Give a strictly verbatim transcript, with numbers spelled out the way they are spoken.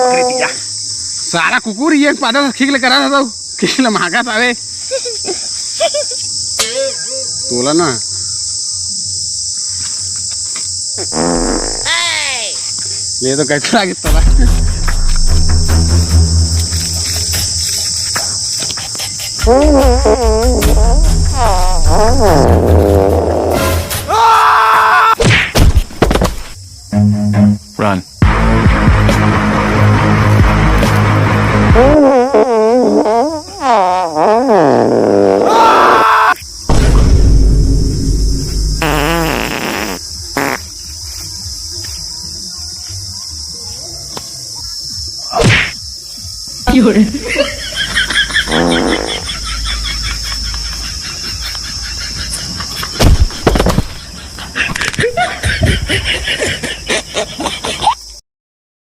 पकड़े दिया। सारा कुकुर ये पादा खींच ले करा था तो खींच ले मांगा था बे। तोला ना। ले तो कैसे आगे तोला।